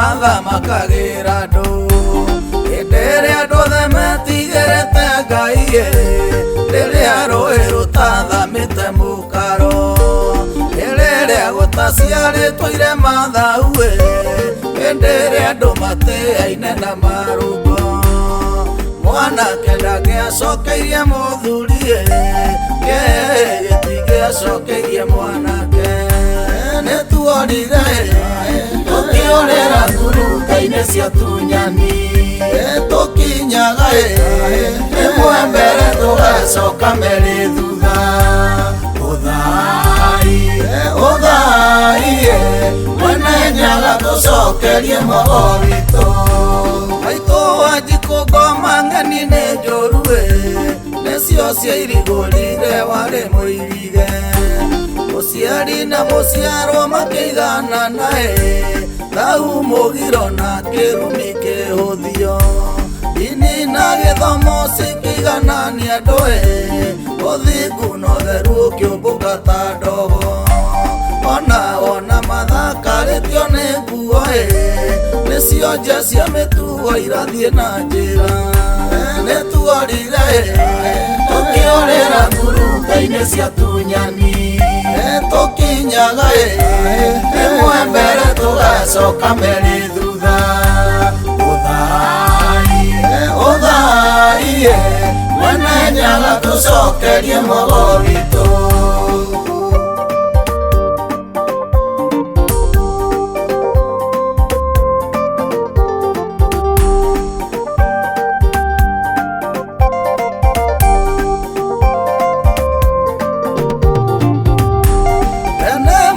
Athamakagĩra andũ hĩndĩ ĩrĩa andũ othe metigĩrĩte Ngai rĩrĩa rũĩ rũtathamĩte mũkaro rĩrĩa gũtaciarĩtwo irema thau hĩndĩ ĩrĩa andũ matĩaine na marũngo mwanake ndangĩacokeirie mũthuri gĩtingĩacokeirie mwanake nĩtuorire tũkĩũrĩra ngurunga-inĩ cia tunyani tũkinyaga ĩmwe mbere tũgacoka merĩ thutha ũthai ũthai mwene Nyaga tũcokerie mogo witũ maitũ Wanjikũ ngoma ng'eni nĩ njũru nĩcio ciairigũrire warĩ mũirige mũciari na mũciarwo makĩiganana thau mũgiro na kĩrumi kĩhũthio dini na gĩthomo cikĩiganania andũ ũthingu na ũtheru ũkĩũmbũka ta ndogo ona ona mathakarĩtio nĩ nguo nĩcio nja cia mĩtugo irathiĩ na njĩra nĩtuorire tũkĩũrĩra ngurunga-inĩ cia tunyani tũkinyaga ĩmwe mbere tũgacoka merĩ thutha ũthai ũthai mwene Nyaga tũcokerie mogo witũ.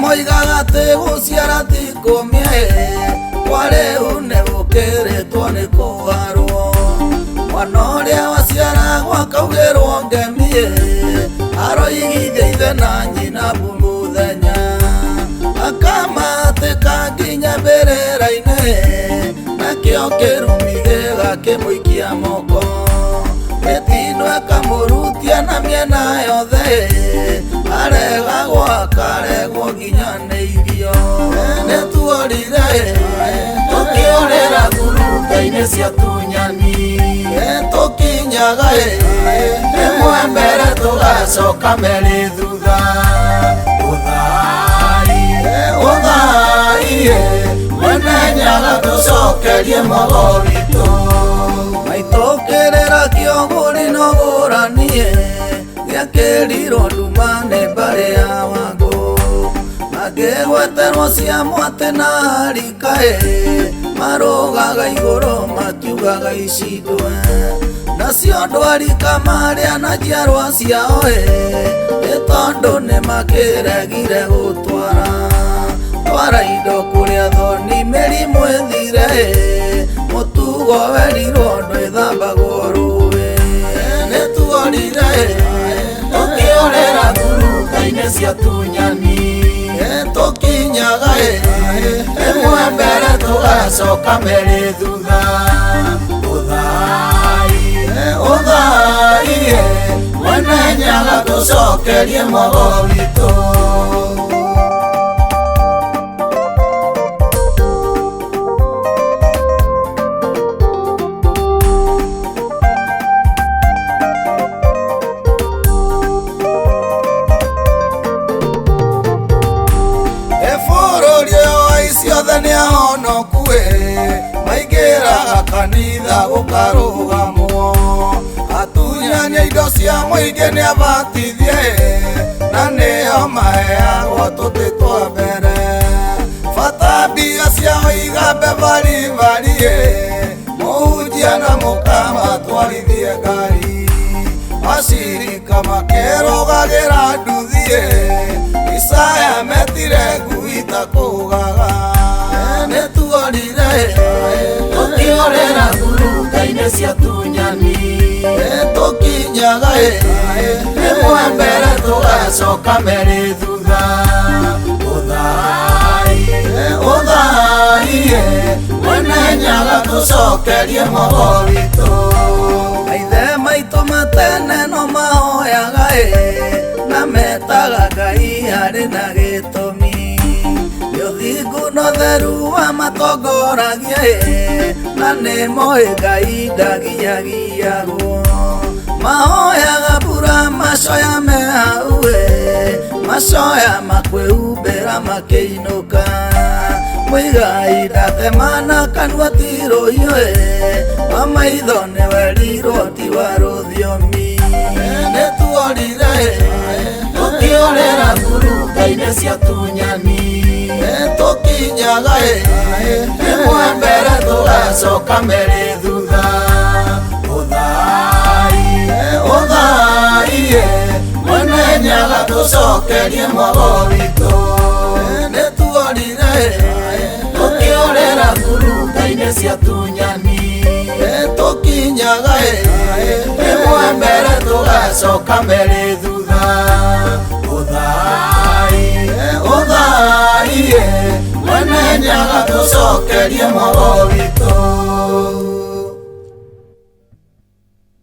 Moigaga atĩ gũciara ti kũmia kwa rĩu nĩ gũkĩrĩtwo nĩ kũharwo mwana ũrĩa waciaragwo akaugĩrwo ngemi aroigithia ithe na nyina mbu mũthenya akamatĩka nginya mbĩrĩra-inĩ nakĩo kĩrumi gĩgakĩmũikia moko mĩtino ĩkamũrutia na mĩena yothe aregagwo akaregwo nginya nĩ irio nĩtuorire tũkĩũrĩra ngurunga-inĩ cia tunyani tũkinyaga ĩmwe mbere tũgacoka merĩ thutha ũthai ũthai mwene Nyaga tũcokerie mogo witũ maitũ kĩrĩra kĩogũri no gũranie gĩakĩrirwo nduma nĩ mbarĩ ya Wangũ mangĩgweterwo cia mwatĩ na harika marũgaga igũrũ makiugaga icindwe nacio ndwarika marĩa na njiarwa ciao nĩ tondũ nĩmakĩregire gũtwara twara indo kũrĩa thoni mĩrimũ ĩthire mũtugo werirwo ndwĩthambagwo rũĩ nĩtuorire tũkĩũrĩra ngurunga-inĩ cia tunyani tũkinyaga ĩmwe mbere tũgacoka merĩ thutha ũthai ũthai mwene Nyaga tũcokerie mogo witũ. Ciothe nĩ ahonoku maingĩraga kanitha gũkarũgamwo atunyani indo cia mũingĩ nĩ abatithie na nĩo maheagwo tũtĩ twa mbere bata mbia ciao igambe baribari mũhunjia na mũkama twarithie ngari acirika makĩrũgagĩra nduthi Isaya metire ngui ta kũgaga nĩtuorire tũkĩũrĩra ngurunga-inĩ cia tunyani. Tũkinyaga rĩmwe mbere tũgacoka merĩ thutha. Ũthai ũthai mwene Nyaga tũcokerie mogo witũ. Maithe maitũ matene no mahoyaga na metaga Ngai harĩ na gĩtũmi. Nĩ ũthingu na ũtheru wamatongoragia na nĩ moĩ Ngai ndagiagiagwo. Mahoyaga mbura macoya me hau macoya makwĩhumbĩra makĩinũka. Mũigai ndatemana kanua ti rũhiũ wa maitho nĩwerirwo ti wa rũthiomi. Nĩ tuorire tũkĩorĩra ngurunga-inĩ cia tunyani. Tũkinyaga rĩmwe mbere tũgacoka merĩ thutha. Ũthai ũthai mwene Nyaga tũcokerie mogo witũ. Nĩ tuorire tũkĩorĩra ngurunga-inĩ cia tunyani. Tũkinyaga rĩmwe mbere tũgacoka merĩ thutha. Ũthai ũthai mwene Nyaga tũcokerie mogo witũ.